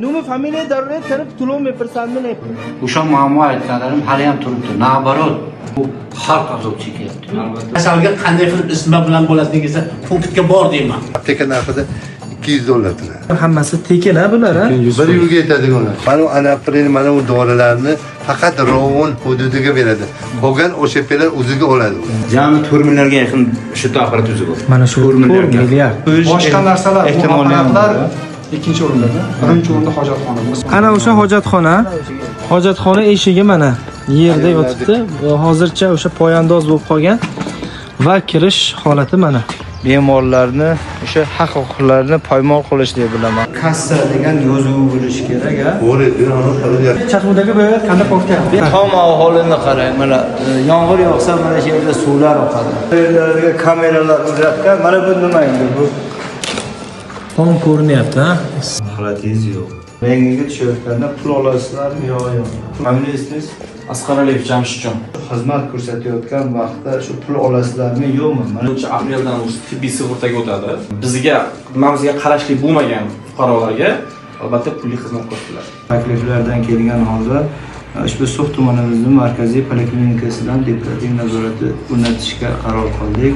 Numi familiya darrov tanib to'lov mepirsanmi? O'sha muammo aytganlarim hali ham turibdi. Наоборот, bu xalq azob chekyapti. Kasalga qanday qilib isitma bilan bo'ladi desa, punktga bor deyman. Apteka narxida 200 dollar turadi. Hammasi tekin ha bular ha? Bir yilga yetadigan. Mana u anaprin, mana u dorilarni faqat Rovon hududiga beradi. Qolgan ОШП lar o'ziga oladi. Jami 4 milliardga yaqin shu apparat o'zi bor. Mana shu 4 4 milliardga. Milliard. Boshqa narsalar, bu ehtimoli ham apparatlar bor. Ikkinchi o'rinda, birinchi o'rinda hojatxona. Ana o'sha hojatxona. Hojatxona eshigi mana yerda yotibdi. Hozircha o'sha poyandoz bo'lib qolgan va kirish holati mana. Bemorlarni o'sha haq huquqlarini poymol qilish deb bilaman. Kassa degan yozuvi bo'lishi kerak, a? To'g'ri. Chaqmudagi bu qanday portga? Tom aholini qarang, mana yomg'ir yog'sa, mana shu yerda suvlar oqadi. Bu yerlarga kameralar o'rnatgan. Mana bu nima endi bu? Tom ko'rinyapti ha. Holatingiz yo'q. Rengingga tushayotganda pul olasizlarmi yo yo'q? Familiya, ismingiz? Asqaraliyev Jamshidjon. Xizmat ko'rsatayotgan vaqtda shu pul olasizlarmi, yo'qmi? Mana 1-apreldan o'zi tibbiy sug'urtaga o'tadi. Bizga, nimamizga qarashli bo'lmagan fuqarolarga albatta pulli xizmat ko'rsatiladi. Takliflardan kelgan holda ushbu So'x tumanimizni markaziy poliklinikasidan dekorativ nazorati o'rnatishga qaror qildik.